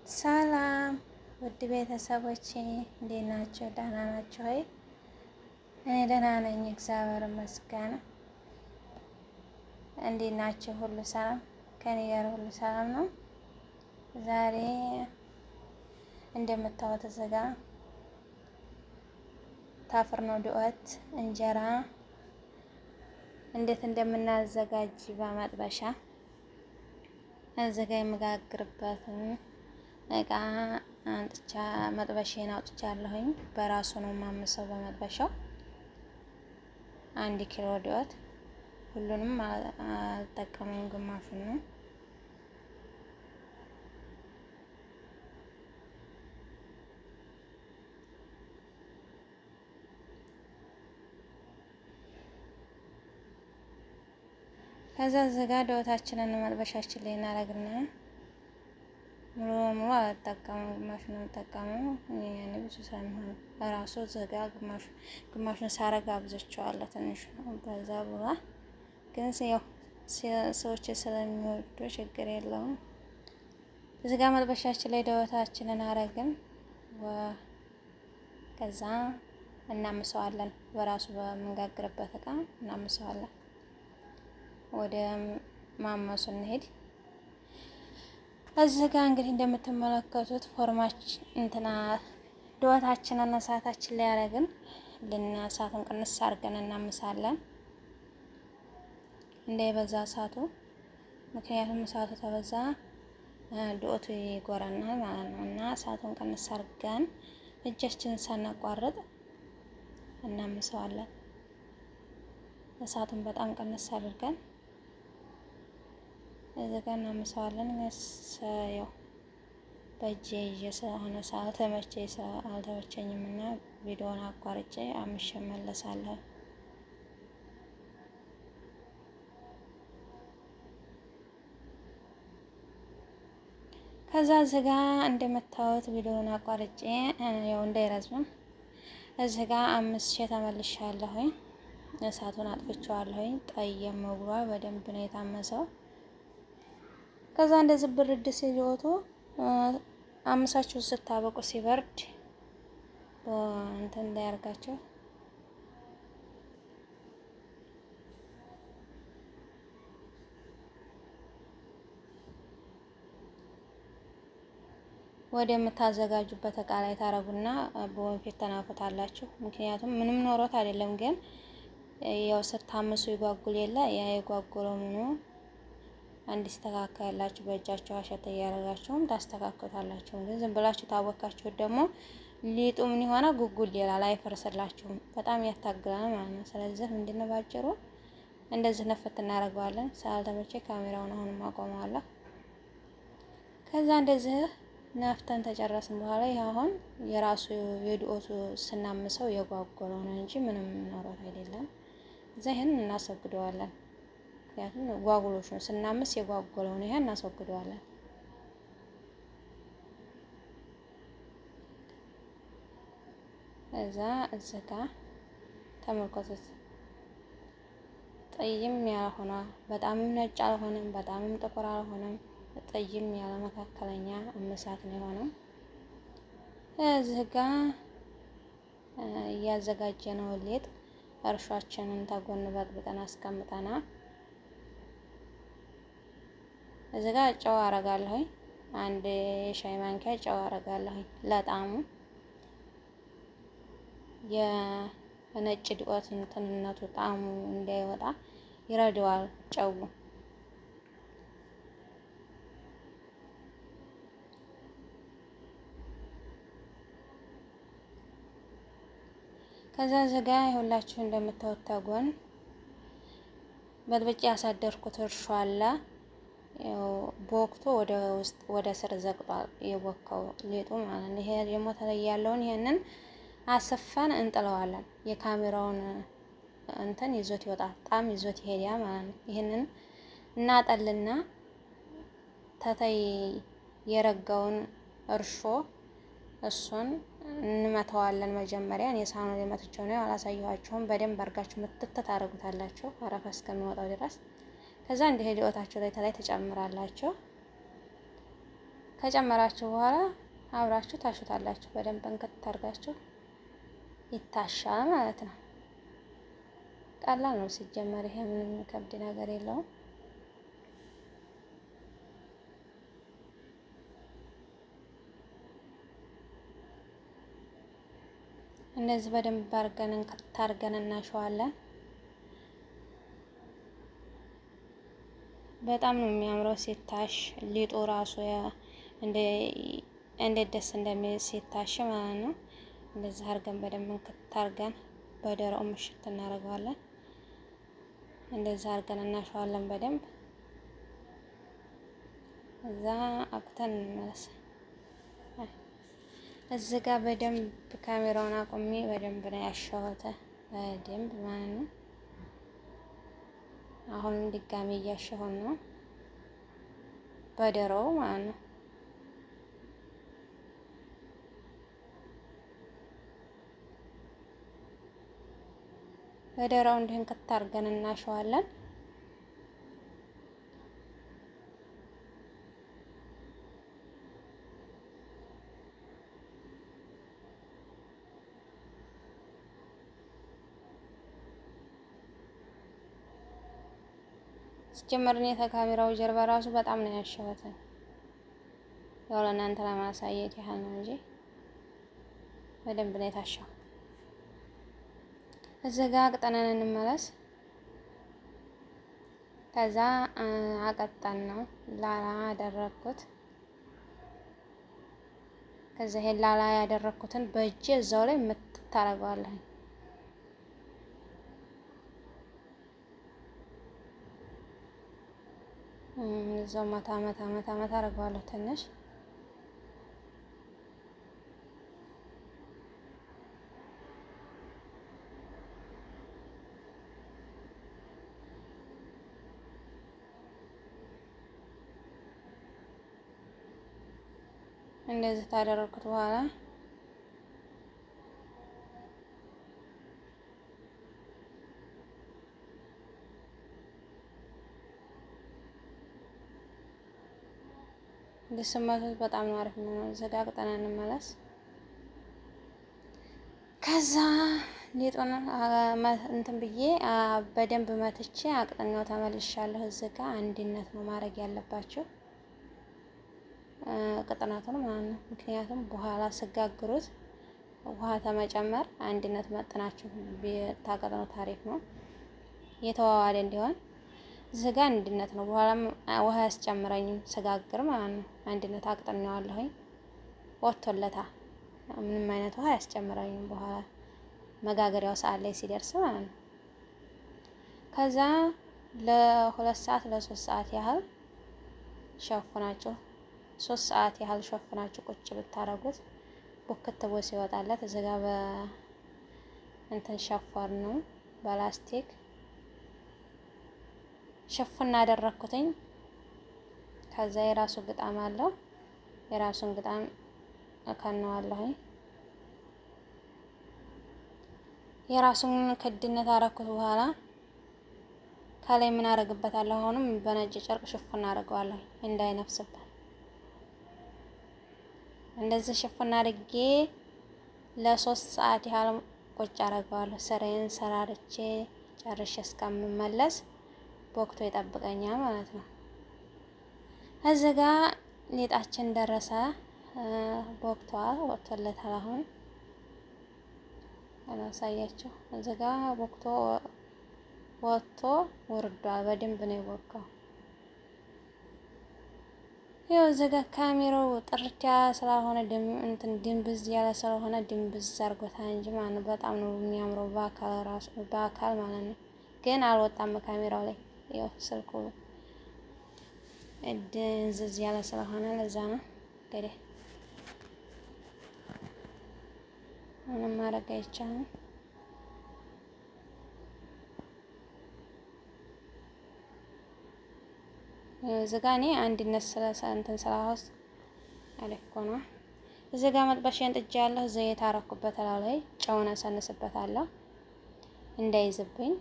ሰላም ውድ ቤተሰቦቼ እንዴት ናቸው? ደህና ናቸው ወይ? እኔ ደህና ነኝ፣ እግዚአብሔር ይመስገን። እንዴት ናቸው? ሁሉ ሰላም? ከኔ ጋር ሁሉ ሰላም ነው። ዛሬ እንደምታዩት እዚህ ጋ ታፍርኖ ዱቄት እንጀራ እንዴት እንደምናዘጋጅ በመጥበሻ እዚህ ጋ የምጋግርበትን እቃ አንጥቻ መጥበሻዬን አውጥቻለሁኝ። በራሱ ነው የማምሰው በመጥበሻው። 1 ኪሎ ዱቄት ሁሉንም አልጠቀመውም፣ ግማሹን ነው። ከዛ እዚህ ጋ ዱቄታችንን መጥበሻችን ላይ እናደርግና ሙሉ በሙሉ አልጠቀመም፣ ግማሹን ነው የምጠቀመው። ያኔ ብዙ ስለሚሆን እራሱ እዚህ ጋ ግማሹን ሳረግ አብዝቼዋለሁ፣ ትንሽ ነው በዛ ብሏል። ግን ያው ሰዎች ስለሚወዱ ችግር የለውም። እዚህ ጋ መጥበሻችን ላይ ዱቄታችንን አረግን፣ ከዛ እናምሰዋለን። በራሱ በምንጋግርበት እቃ እናምሰዋለን። ወደ ማመሱ እንሄድ። እዚህ ጋር እንግዲህ እንደምትመለከቱት ፎርማችን እንትና ዱቄታችንን እሳታችን ላይ ያደረግን ልና እሳቱን ቅንስ አድርገን እናምሳለን፣ እንዳይበዛ እሳቱ። ምክንያቱም እሳቱ ተበዛ ዱቄቱ ይጎረናል ማለት ነው። እና እሳቱን ቅንስ አድርገን እጃችንን ሳናቋርጥ እናምሰዋለን። እሳቱን በጣም ቅንስ አድርገን እዚህ ጋር እናምሰዋለን። ያው በእጄ ይዤ ስለሆነ አልተመቸኝም እና ቪዲዮውን አቋርጬ አምሼ እመለሳለሁ። ከዛ እዚህ ጋር እንደምታዩት ቪዲዮውን አቋርጬ ያው እንዳይረዝምም እዚህ ጋር አምስቼ ተመልሻለሁኝ። እሳቱን አጥፍቼዋለሁኝ። ጠየም ብሏል። በደንብ ነው የታመሰው። ከዛ እንደዚህ ብርድ ሲወጡ አምሳችሁ ስታበቁ ሲበርድ እንትን እንዳያርጋቸው ወደ የምታዘጋጁበት እቃ ላይ ታረጉና በወንፊት ተናፉታላችሁ። ምክንያቱም ምንም ኖሮት አይደለም፣ ግን ያው ስታምሱ ይጓጉል የለ ያ የጓጉለው ምኑ እንዲስተካከልላችሁ በእጃችሁ አሸት እያደረጋችሁም ታስተካክሉታላችሁ። ግን ዝም ብላችሁ ታወካችሁት ደግሞ ሊጡ ምን ይሆናል? ጉጉል ይላል፣ አይፈርስላችሁም። በጣም ያታግላል ማለት ነው። ስለዚህ ምንድነው ባጭሩ እንደዚህ ነፈት እናደርገዋለን። ስላልተመቼ ካሜራውን አሁንም አቆመዋለሁ። ከዛ እንደዚህ ነፍተን ተጨረስን በኋላ ይህ አሁን የራሱ የዱቄቱ ስናምሰው የጓጎለው ነው እንጂ ምንም ኖሮት አይደለም። እዛ ይህን እናስወግደዋለን። ምክንያቱም ጓጉሎች ነው ስናምስ የጓጎለው ነው። ይሄን እናስወግደዋለን። እዛ እዚህ ጋ ተመልከቱት። ጠይም ያልሆነ በጣምም ነጭ አልሆነም፣ በጣምም ጥቁር አልሆነም። ጠይም ያለ መካከለኛ እምሳት ነው የሆነው። እዚህ ጋ እያዘጋጀነው ሊጥ እርሿችንን ተጎን በጥብጠን አስቀምጠና እዚህ ጋር ጨው አረጋለሁኝ። አንድ የሻይ ማንኪያ ጨው አረጋለሁኝ ለጣሙ የነጭ ዱቄት እንትንነቱ ጣዕሙ እንዳይወጣ ይረዳዋል ጨው። ከዛ እዚህ ጋር ሁላችሁ እንደምታዩት ተጎን በጥብጬ ያሳደርኩት እርሾ አለ። በወቅቱ ወደ ውስጥ ወደ ስር ዘቅጧል የቦካው ሊጡ ማለት ነው። ይሄ ደግሞ ተለይ ያለውን ይሄንን አሰፋን እንጥለዋለን። የካሜራውን እንትን ይዞት ይወጣል፣ ጣም ይዞት ይሄዳል ማለት ነው። ይሄንን እናጠልና ተተይ የረጋውን እርሾ እሱን እንመተዋለን። መጀመሪያ እኔ ሳህኑ ላይ መትቼው ነው አላሳየኋችሁም። በደንብ አድርጋችሁ ምትት ታደርጉታላችሁ አረፋ እስከሚወጣው ድረስ። ከዛ እንዲህ ሊወታችሁ ላይ ተላይ ተጨምራላችሁ። ከጨመራችሁ በኋላ አብራችሁ ታሹታላችሁ። በደንብ እንክት አድርጋችሁ ይታሻል ማለት ነው። ቀላል ነው ሲጀመር፣ ይሄ ምንም ከብድ ነገር የለውም። እንደዚህ በደንብ አድርገን እንክት አድርገን እናሸዋለን። በጣም ነው የሚያምረው ሲታሽ፣ ሊጡ ራሱ እንዴት ደስ እንደሚል ሲታሽ ማለት ነው። እንደዚህ አድርገን በደንብ እንክት አድርገን በደረቁ ምሽት እናደርገዋለን። እንደዚህ አድርገን እናሸዋለን በደንብ። እዛ አብኩተን እንመለስ። እዚህ ጋር በደንብ ካሜራውን አቁሜ በደንብ ነው ያሸሁት፣ በደንብ ማለት ነው። አሁንም ድጋሚ እያሸሁን ነው በደረው ማለት ነው። በደረው እንዲህን ክት አድርገን እናሸዋለን። ሲጀመር እኔ ከካሜራው ጀርባ ራሱ በጣም ነው ያሸሁት። ያው ለእናንተ ለማሳየት ያህል ነው እንጂ በደንብ ነው የታሸው። እዚህ ጋር አቅጠነን እንመለስ። ከዛ አቀጠን ነው ላላ ያደረግኩት። ከዛ ይሄን ላላ ያደረግኩትን በእጄ እዛው ላይ ምትታረገዋለሁ። እዛው መታ መታ መታ መታ አደርገዋለሁ ትንሽ። እንደዚህ ታደረኩት በኋላ እንድስመቱት በጣም ነው አሪፍ ነው። እዚህ ጋር አቅጠና እንመለስ። ከዛ ሊጡን እንትን ብዬ በደንብ መትቼ አቅጥኛው ተመልሻለሁ። እዚህ ጋር አንድነት ነው ማድረግ ያለባቸው ቅጥነቱን ማለት ነው። ምክንያቱም በኋላ ስጋግሩት ውሃ ተመጨመር አንድነት መጥናችሁ ታቀጥኑት አሪፍ ነው፣ የተዋዋደ እንዲሆን። እዚህ ጋር አንድነት ነው። በኋላም ውሃ ያስጨምረኝም ስጋግር ማለት ነው። አንድነት አቅጥነዋለሁኝ ወጥቶለታ ምንም አይነት ውሃ ያስጨምረኝም በኋላ መጋገሪያው ሰዓት ላይ ሲደርስ ማለት ነው። ከዛ ለ2 ሰዓት ለ3 ሰዓት ያህል ሸፍናችሁ 3 ሰዓት ያህል ሸፍናችሁ ቁጭ ብታረጉት ቡክት ቦ ሲወጣለት እዚህ ጋር በእንትን ሸፈር ነው በላስቲክ ሽፍን አደረኩትኝ። ከዛ የራሱ ግጣም አለው። የራሱን ግጣም እከነዋለሁኝ። የራሱን ክድነት አረኩት በኋላ ከላይ ምን አረግበታለሁ? አሁንም በነጭ ጨርቅ ሽፍን አደርገዋለሁ እንዳይነፍስበት። እንደዚህ ሽፍን አድርጌ ለ3 ሰዓት ያህል ቁጭ አደርገዋለሁ። ስራዬን ሰራርቼ ጨርሼ እስከምመለስ ወቅቱ ይጠብቀኛል ማለት ነው። እዚህ ጋ ሊጣችን ደረሰ፣ ቦክቷል፣ ወጥቶለታል። አሁን አላሳያችሁ። እዚህ ጋ ቦክቶ ወጥቶ ወርዷል። በደንብ ነው የቦካው። ይኸው እዚህ ጋ ካሜራው ጥርት ያለ ስላልሆነ እንትን ድንብዝ ያለ ስለሆነ ድንብዝ አድርጎታል እንጂ ማለት ነው። በጣም ነው የሚያምረው በአካል ራሱ በአካል ማለት ነው። ግን አልወጣም ካሜራው ላይ ያው ስልኩ ድንዝዝ ያለ ስለሆነ ለዛ ነው። እንግዲህ ምንም ማድረግ አይቻልም። እዚህ ጋ እኔ አንድነት ስለ እንትን ስላውስ አሪፍ እኮ ነው። እዚህ ጋ መጥበሻዬን ጥጄ ያለሁ ዘይት አረኩበት ላይ ጨውን አሳንስበታለሁ እንዳይዝብኝ።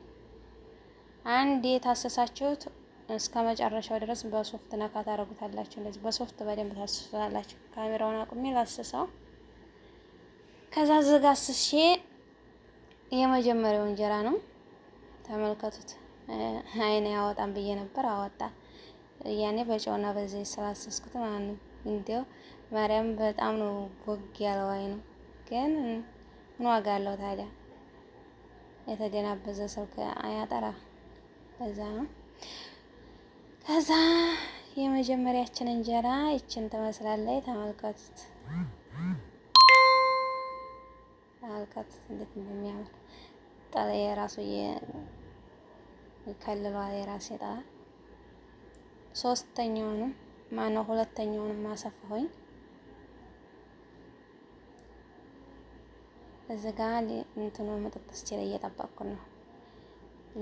አንድ የታሰሳችሁት እስከ መጨረሻው ድረስ በሶፍት ነካ ታደርጉታላችሁ። እንደዚህ በሶፍት በደንብ ታስሱታላችሁ። ካሜራውን አቁሜ ላስሰው። ከዛ ዝጋ አስሼ የመጀመሪያው እንጀራ ነው። ተመልከቱት። አይን ያወጣም ብዬ ነበር፣ አወጣ። ያኔ በጨውና በዚህ ስላሰስኩት ማለት ነው። እንዲያው ማርያም በጣም ነው ቦግ ያለው አይኑ። ግን ምን ዋጋ አለው ታዲያ? የተደናበዘ ስልክ አያጠራ። በዛ ነው። ከዛ የመጀመሪያችን እንጀራ ይችን ትመስላለች። ተመልከቱት፣ ተመልከቱት እንዴት እንደሚያምር ጠላ የራሱ ይከልለዋል። የራሴ ጠላ ሶስተኛውንም ማነው ሁለተኛውንም አሰፋሁኝ። እዚህ ጋ እንትኑ ምጥጥ እስኪል እየጠበቅኩ ነው፣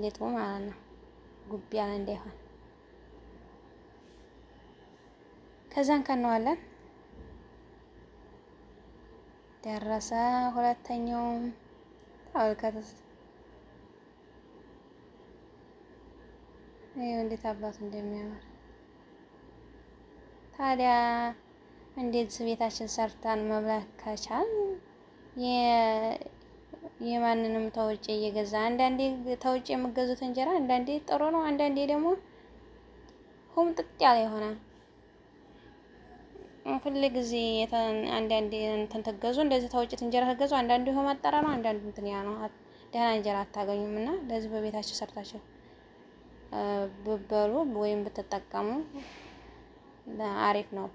ሊጡ ማለት ነው፣ ጉብ ያለ እንዳይሆን። ከዛን ከነዋለን ደረሰ። ሁለተኛውም ተመልከቱት። ይኸው እንዴት አባቱ እንደሚያምር ታዲያ። እንዴት ቤታችን ሰርተን መብላት ከቻል የማንንም ተውጭ እየገዛ፣ አንዳንዴ ተውጭ የምገዙት እንጀራ አንዳንዴ ጥሩ ነው፣ አንዳንዴ ደግሞ ሁምጥጥ ያለ ይሆናል። ሁል ጊዜ አንዳንዴ እንትን ትገዙ እንደዚህ ተውጭት እንጀራ ትገዙ፣ አንዳንዱ ይሆን ማጠራ ነው፣ አንዳንዱ እንትን ያ ነው። ደህና እንጀራ አታገኙም። እና ለዚህ በቤታችሁ ሰርታችሁ ብበሉ ወይም ብትጠቀሙ አሪፍ ነው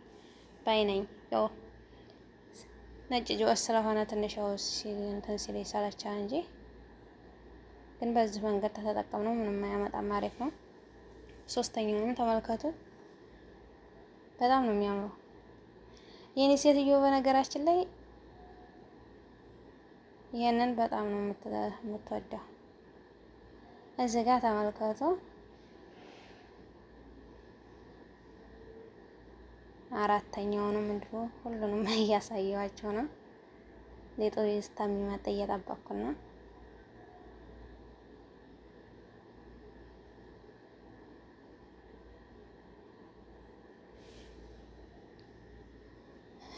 ባይ ነኝ። ያው ነጭ ጅወት ስለሆነ ትንሽ ያው እንትን ሲል ይሰለቻል እንጂ ግን በዚህ መንገድ ተተጠቀምነው ምንም አያመጣም፣ አሪፍ ነው። ሶስተኛውንም ተመልከቱ፣ በጣም ነው የሚያምረው። የኔ ሴትዮ በነገራችን ላይ ይህንን በጣም ነው የምትወደው። እዚህ ጋር ተመልከቱ። አራተኛውንም እንዲሁ ሁሉንም እያሳየኋቸው ነው። ሊጡ እስከሚመጣ እየጠበቅኩ ነው።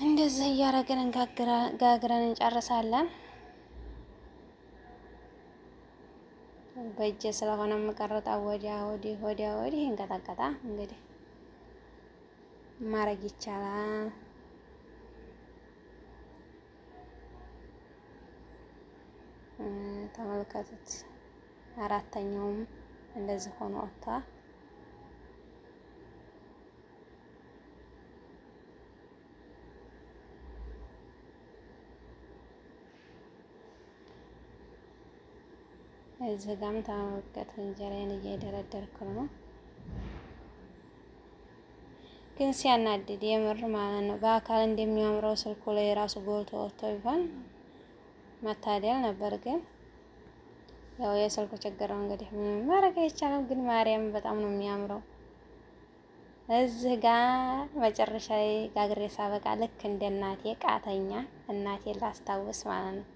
እንደዚህ እያደረግን ጋግረን እንጨርሳለን። በእጄ ስለሆነ የምቀርጠው ወዲያ ወዲህ ወዲያ ወዲህ እንቀጠቀጣ እንግዲህ ማድረግ ይቻላል። ተመልከቱት። አራተኛውም እንደዚህ ሆኖ ወጥቷል። እዚህ ጋም ተመልከቱ፣ እንጀራዬን እየደረደርኩ ነው። ግን ሲያናድድ የምር ማለት ነው። በአካል እንደሚያምረው ስልኩ ላይ ራሱ ጎልቶ ወጥቶ ቢሆን መታደል ነበር። ግን ያው የስልኩ ችግር ነው እንግዲህ ምንም ማድረግ አይቻልም። ግን ማርያም በጣም ነው የሚያምረው። እዚህ ጋ መጨረሻ ላይ ጋግሬ ሳበቃ ልክ እንደ እናቴ ቃተኛ እናቴ ላስታውስ ማለት ነው።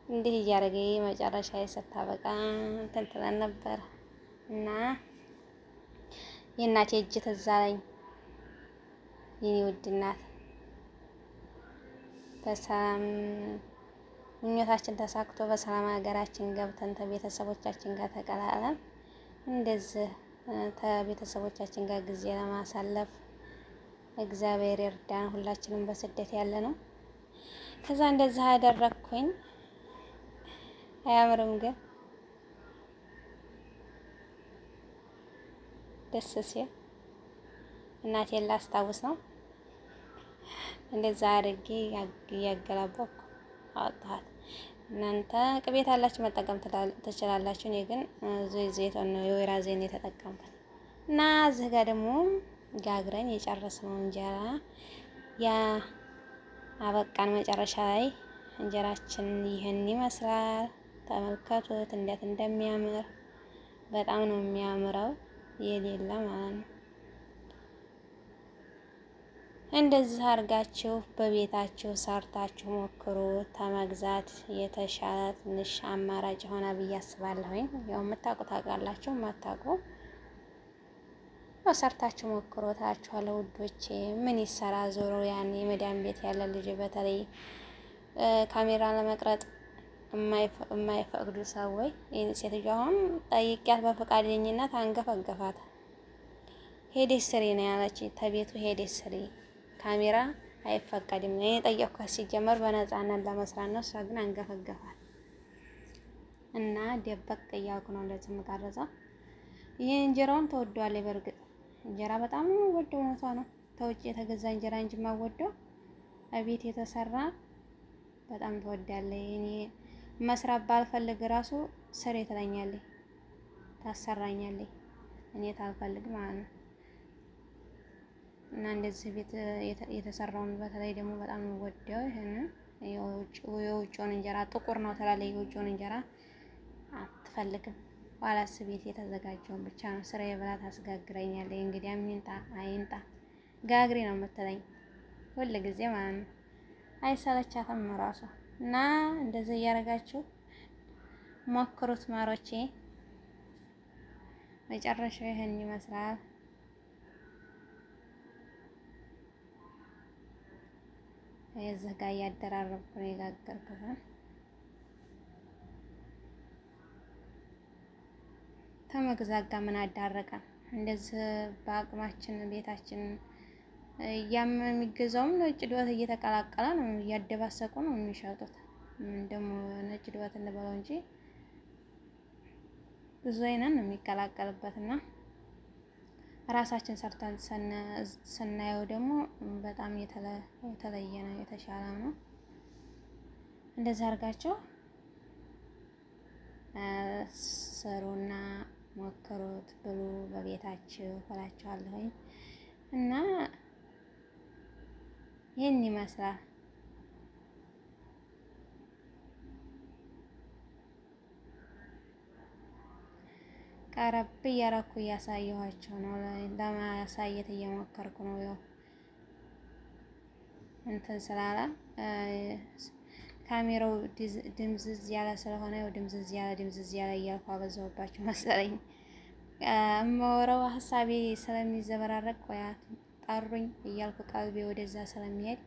እንዲህ እያደረገ መጨረሻ ላይ ስታበቃ እንትን ትለን ነበር እና የእናቴ እጅ ትዝ አለኝ። የኔ ውድ እናት በሰላም ምኞታችን ተሳክቶ በሰላም ሀገራችን ገብተን ከቤተሰቦቻችን ጋር ተቀላቅለን እንደዚህ ከቤተሰቦቻችን ጋር ጊዜ ለማሳለፍ እግዚአብሔር ይርዳን። ሁላችንም በስደት ያለ ነው። ከዛ እንደዚህ አደረግኩኝ። አያምርም ግን ደስ ሲል እናቴን ላስታውስ ነው። እንደዛ አድርጌ እያገላበጥኩ አወጣኋት። እናንተ ቅቤት አላችሁ መጠቀም ትችላላችሁ። እኔ ግን ዘይት ነው የወይራ ዘይት የተጠቀምኩት። እና እዚህ ጋር ደግሞ ጋግረን የጨረስነው እንጀራ ያ አበቃን። መጨረሻ ላይ እንጀራችን ይህን ይመስላል። ተመልከቱት እንዴት እንደሚያምር፣ በጣም ነው የሚያምረው የሌለ ማለት ነው። እንደዚህ አድርጋችሁ በቤታችሁ ሰርታችሁ ሞክሩ። ተመግዛት የተሻለ ትንሽ አማራጭ ይሆናል ብዬ አስባለሁኝ። ያው የምታውቁ ታውቃላችሁ፣ የማታውቁ ያው ሰርታችሁ ሞክሮታችኋለሁ ውዶቼ። ምን ይሰራ ዞሮ ያኔ የመዳን ቤት ያለ ልጅ በተለይ ካሜራ ለመቅረጥ የማይፈቅዱ ሰዎች ሴትዮ አሁን ጠይቂያት በፈቃደኝነት አንገፈገፋት። ሄደሽ ስሪ ነው ያለች። ተቤቱ ሄደሽ ስሪ፣ ካሜራ አይፈቀድም። እኔ ጠየቅኳት ሲጀመር በነፃነት ለመስራት ነው። እሷ ግን አንገፈገፋት እና ደበቅ እያልኩ ነው እንደዚህ የምቀርጸው። ይሄ እንጀራውን ተወዷል። በእርግጥ እንጀራ በጣም ነው የምወደው፣ እውነቷ ነው። ተውጭ የተገዛ እንጀራ እንጂ የማወደው እቤት የተሰራ በጣም ትወዳለች። እኔ መስራት ባልፈልግ ራሱ ስሪ ትለኛለች፣ ታሰራኛለች። እኔ ታልፈልግ ማለት ነው። እና እንደዚህ ቤት የተሰራውን በተለይ ደግሞ በጣም ነው ወደው። ይሄንን የውጭውን እንጀራ ጥቁር ነው ትላለች። የውጭውን እንጀራ አትፈልግም። ኋላስ ቤት የተዘጋጀውን ብቻ ነው ስራዬ ብላ ታስጋግረኛለች። እንግዲህ ይምጣ አይምጣ ጋግሪ ነው የምትለኝ ሁል ጊዜ ማለት ነው። አይሰለቻትም ራሱ። እና እንደዚህ እያደረጋችሁ ሞክሩት ማሮቼ። መጨረሻው ይህን ይመስላል። የዚህ ጋር እያደራረብኩ ነው የጋገርኩት። ተመግዛት ጋር ምን አዳረቀን? እንደዚህ በአቅማችን ቤታችን ያም የሚገዛውም ነጭ ዱበት እየተቀላቀለ ነው፣ እያደባሰቁ ነው የሚሸጡት። ምን ደግሞ ነጭ ዱበት እንበለው እንጂ ብዙ አይነት ነው የሚቀላቀልበት እና ራሳችን ሰርተን ስናየው ደግሞ በጣም የተለየ ነው፣ የተሻለ ነው። እንደዚህ አድርጋችሁ ስሩና ሞክሩት፣ ብሉ በቤታችሁ እላችኋለሁኝ። እና ይህን ይመስላል። ቀረብ እያረኩ እያሳየኋቸው ነው። ለማሳየት እየሞከርኩ ነው። ያው እንትን ስላለ ካሜራው ድምዝዝ ያለ ስለሆነ ያው ድምዝዝ ያለ ድምዝዝ ያለ እያልኩ አበዛሁባችሁ መሰለኝ። እማወራው ሀሳቤ ስለሚዘበራረቅ ቆያ ጠሩኝ እያልኩ ቀልቤ ወደዛ ስለሚሄድ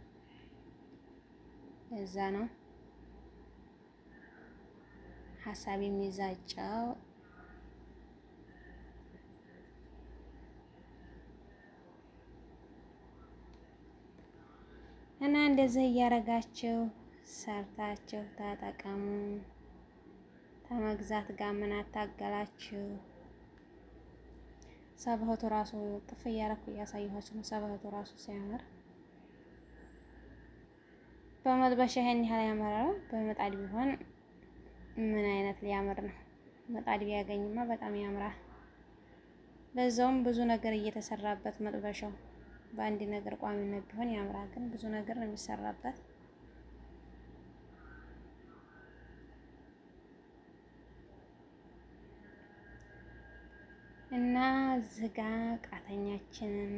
እዛ ነው ሀሳቤ የሚዛጨው። እና እንደዚህ እያረጋችሁ ሰርታችሁ ተጠቀሙ። ከመግዛት ጋር ምን አታገላችሁ? ሰብህቱ ራሱ ጥፍ እያረኩ እያሳየኋችሁ ነው። ሰብህቱ ራሱ ሲያምር በመጥበሻ ይሄን ያህል ያምራል። በምጣድ ቢሆን ምን አይነት ሊያምር ነው? ምጣድ ቢያገኝማ በጣም ያምራል። ለዛውም ብዙ ነገር እየተሰራበት መጥበሻው በአንድ ነገር ቋሚነት ቢሆን ያምራል። ግን ብዙ ነገር ነው የሚሰራበት። እና እዚህ ጋ ቃተኛችንን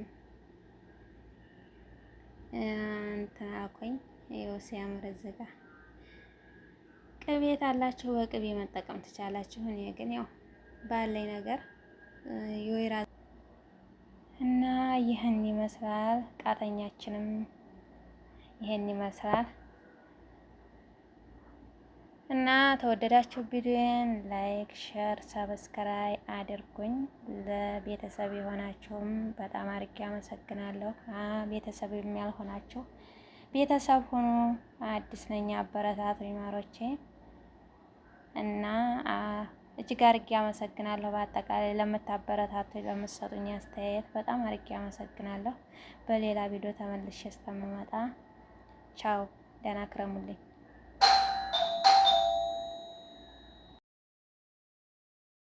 እንትን አልኩኝ። ይኸው ሲያምር እዚህ ጋ ቅቤ ታላችሁ በቅቤ መጠቀም ትቻላችሁ። እኔ ግን ያው ባለኝ ነገር የወይራ እና ይህን ይመስላል። ቃተኛችንም ይህን ይመስላል። እና ተወደዳችሁ ቪዲዮን like፣ share፣ subscribe አድርጉኝ። ለቤተሰብ የሆናችሁም በጣም አድርጌ አመሰግናለሁ። ቤተሰብ ያልሆናችሁ ቤተሰብ ሆኖ አዲስ ነኝ አበረታቱኝ ማሮቼ እና እጅግ አድርጌ አመሰግናለሁ። በአጠቃላይ ለምታበረታቱኝ፣ ለምትሰጡኝ አስተያየት በጣም አድርጌ አመሰግናለሁ። በሌላ ቪዲዮ ተመልሼ እስከምመጣ ቻው፣ ደህና ክረሙልኝ።